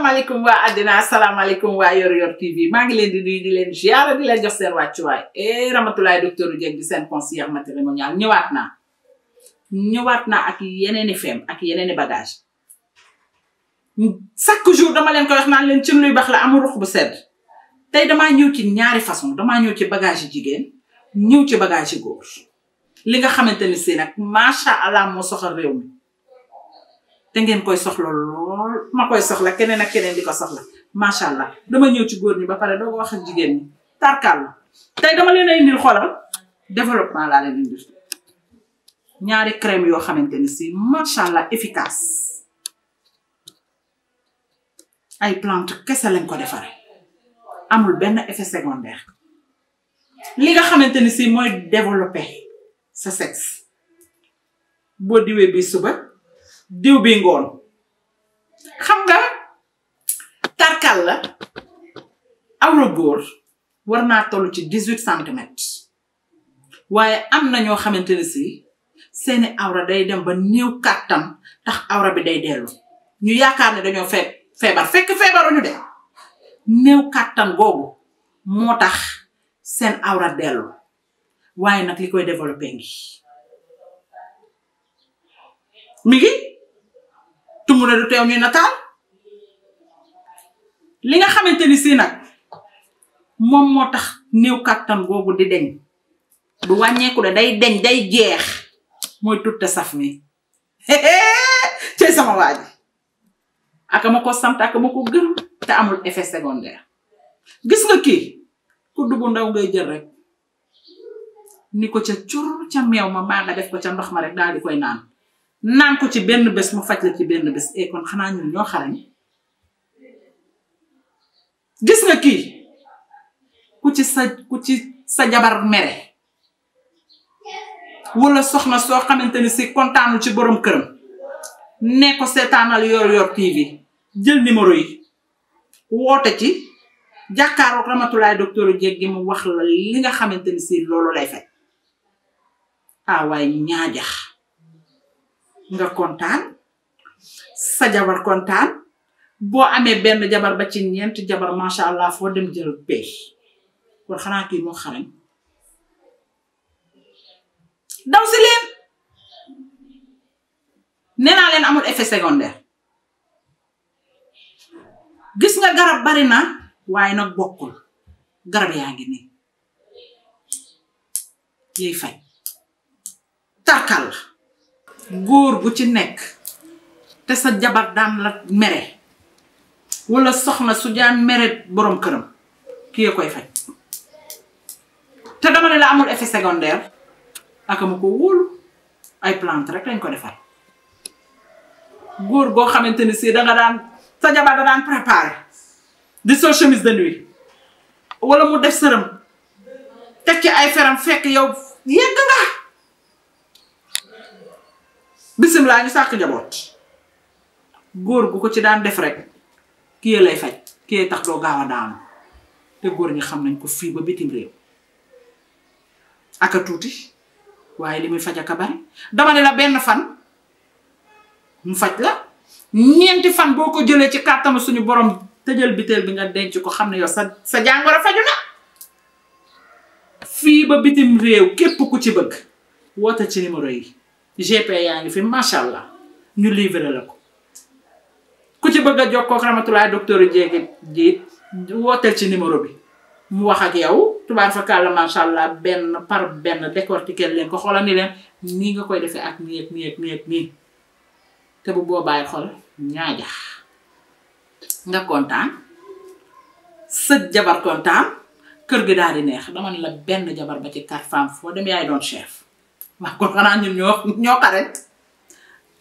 asalaamaaleykum waa àddina asalaamaaleykum waa Yor TV maa ngi leen di nuyu di leen ziara di leen jox seen wàccuwaay Ramatoulaye docteur Dieng di seen conseillère matrimonial ñëwaat naa ak yeneeni feem ak yeneeni bagage chaque jour dama leen koy wax naan leen cin luy bax la amul ruux bu sedd tey damaa ñëw ci ñaari façon damaa ñëw ci bagage yi jigéen ñëw ci bagage yi góor li nga xamante ni si nag macha allah moo soxal réew mi te ngeen koy soxla lool ma koy soxla keneen ak keneen di ko soxla macha allah dama ñëw ci góor ñi ba pare doo ko wax ak jigéen ñi tarkal la tey dama leen a indil xoolal développement laa leen indil ñaari crème yoo xamante ni si macha allah efficace ay plante kese lañ ko defaree amul benn effet secondaire li nga xamante ni si mooy développer sa sexe boo diwee bi suba diw bi ngoon xam nga tarkal la awra góor war naa toll ci 18 centimètres waaye am na ñoo xamante ne si seeni awra day dem ba néew kàttan tax awra bi day dellu ñu yaakaar ne dañoo feebar fekk feebaruñu de néew kàttan googu moo tax seen awra dellu waaye nag li koy développé mi ngi tungu ne du teew ñuy nataal li nga xamante ni si nag moom moo tax néew kàttan googu di deñ du wàññeeku de day deñ day jeex mooy tutte saf mi cey sama waa ji aka ma ko sant aka ma ko gërëm te amul effet secondaire gis nga kii kudd bu ndaw ngay jël rek ni ko ca cur ca meew ma maa nga def ko ca ndox ma rek daal di koy naan ko ci benn bés mu faj la ci benn bés kon xanaa ñun ñoo xarañ gis nga kii ku ci sa jabar mere wala soxna soo xamante ni si kontaanul ci borom këram ne ko seetaanal Yor TV jël numéro yi woote ci jàkkaarook Ramatoulaye docteur Dieng gi mu wax la li nga xamante ni si loolu lay faj waaye ñaajax nga kontaan sa jabar kontaan boo amee benn jabar ba ci ñeent jabar macha allah foo dem jël pay kon xanaa kii moo xarañ daw si leen nee naa leen amul effet secondaire gis nga garab bari na waaye nag bokkul garab yaa ngi nii yiy faj tarkal la góor gu ci nekk te sa jabar daan la mere wala soxna su daan mere borom këram kii koy faj te dama ne la amul effet secondaire aka ma ko wóolu ay plante rek lañ ko defar góor goo xamante ni si danga daan sa jabar da daan préparé di sol chemise de nuit wala mu def sërëm teg ci ay feram fekk yow yegg nga bisimilah ñu sàkk njaboot góor gu ko ci daan def rek kii lay faj kii tax doo gaaw a daanu te góor ñi xam nañ ko fii ba bitim réew aka tuuti waaye li muy faj aka bari dama ne la benn fan mu faj la ñeenti fan boo ko jëlee ci kàttanu suñu borom tëjal biteel bi nga denc ko xam ne yow sa jàngoro faju na fii ba bitim réew képp ku ci bëgg woote ci numéro yi GP yaa ngi fi macha allah ñu livré la ko ku ci bëgg a jokkoo ak Ramatoulaye docteur Dieng ji wooteel ci numéro bi mu wax ak yow tubaar fa kàlla macha allah benn par benn décortiquer leen ko xoolal ni leen nii nga koy defee ak nii ak nii ak nii ak nii te bu boobaay xol ñaajax nga kontaan sa jabar kontaan kër gi daal di neex dama ne la benn jabar ba ci 4 femmes foo dem yaay doon chef. waaw kon xanaa ñun ñoo xare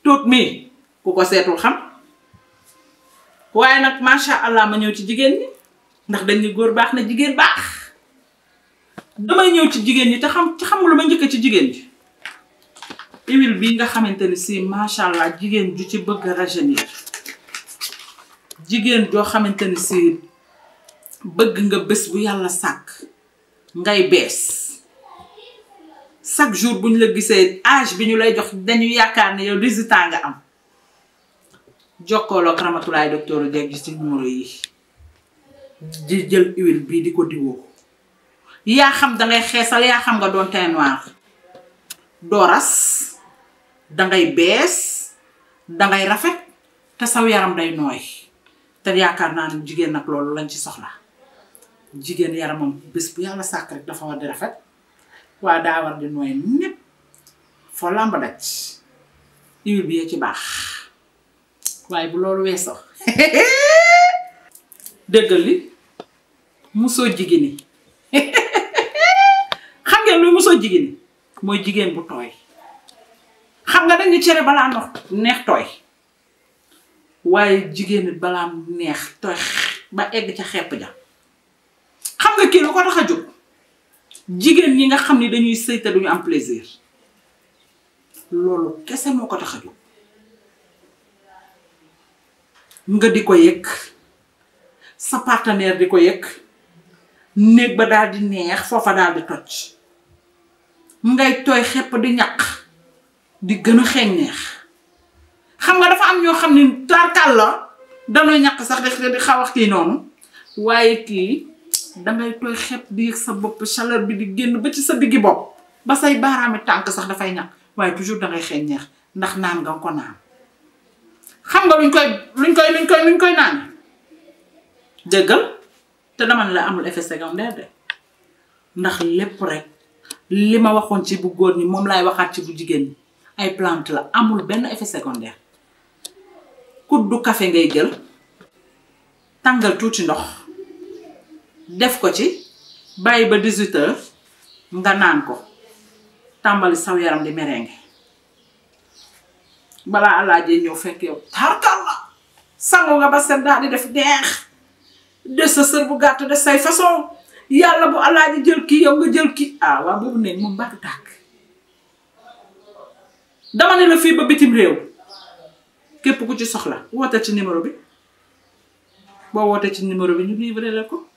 tuut mi ku ko seetul xam waaye nag macha allah ma ñëw ci jigéen ñi ndax dañ ni góor baax na jigéen baax damay ñëw ci jigéen ñi te xam nga lu ma njëkk ci jigéen ñi huile bii nga xamante ni si macha allah jigéen ju ci bëgg a rajeunir jigéen joo xamante ni si bëgg nga bés bu yàlla sàkk ngay bees chaque jour bu ñu la gisee âge bi ñu lay jox dañu yaakaar ne yow résultat nga am jokkooloo ak Ramatulaay docteur Dieg ci numéro yi di jël huile bii di ko diwoo yaa xam dangay xeesal yaa xam nga doon teint noir doo ras dangay bees dangay rafet te saw yaram day nooy te yaakaar naa ne jigéen nag loolu lañ ci soxla jigéen yaramam bés bu yàlla sàkk rek dafa war di rafet waa daa war di nooy népp foo làmb daj huile bi yee ci baax waaye bu loolu weesoo dëggal li musoo jigéen xam ngeen luy musoo jigéen mooy jigéen bu tooy xam nga dañu cere balaa ndox neex tooy waaye jigéen balaa neex tooy ba egg ca xepp ja xam nga kii lu ko tax a jóg jigéen ñi nga xam ni dañuy sëy te duñu am plaisir loolu kese moo ko tax a jóg nga di ko yëg sa partenaire di ko yëg néeg ba daal di neex foofa daal di toj ngay tooy xepp di ñaq di gën a xeeñ neex xam nga dafa am ñoo xam ni tarkal la danoo ñaq sax di xaw a kii noonu waaye kii dangay tooy xepp di yëg sa bopp chaleur bi di génn ba ci sa diggi bopp ba say baaraami tànk sax dafay ñaq waaye toujours dangay xeeñ neex ndax naan nga ko naan xam nga luñ koy naan déggal te dama ne la amul effet secondaire de ndax lépp rek li ma waxoon ci bu góor ñi moom laay waxaat ci bu jigéen ñi ay plante la amul benn effet secondaire kuddu café ngay jël tàngal tuuti ndox def ko ci bàyyi ba 18 heures nga naan ko tàmbali saw yaram di merengue balaa alaajee ñëw fekk yow tarkal la sangu nga ba set daal di def deex de sa sër bu gàtt de say façon yàlla bu alaaji jël kii yow nga jël kii waa boobu ne moom baatu tàkk dama ne la fii ba bitim réew képp ku ci soxla woote ci numéro bi boo wootee ci numéro bi ñu livré la ko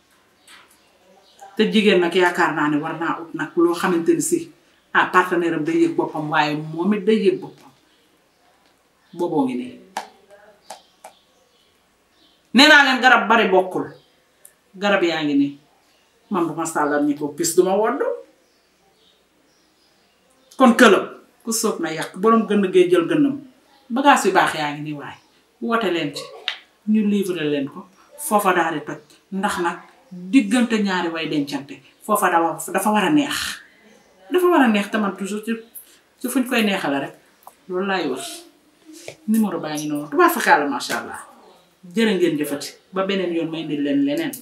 te jigéen nag yaakaar naa ne war naa ut nag loo xamante ni si partenaire am day yëg boppam waaye moom it day yëg boppam booboo ngi nii nee naa leen garab bari bokkul garab yaa ngi nii man bu ma sàllar ñi ko pis duma wodd kon këlëb ku soob na yàq boroom gën gee jël gënnam bagaas yu baax yaa ngi nii waaye woote leen ci ñu livrer leen ko foofa daal di toj ndax nag diggante ñaari way dencante foofa dafa war a neex te man toujours ci fuñ koy neexale rek loolu laay wax numéro baa ngi noonu tubaab fa xaala macha allah jërë ngeen jëfati ba beneen yoon may indil leen leneen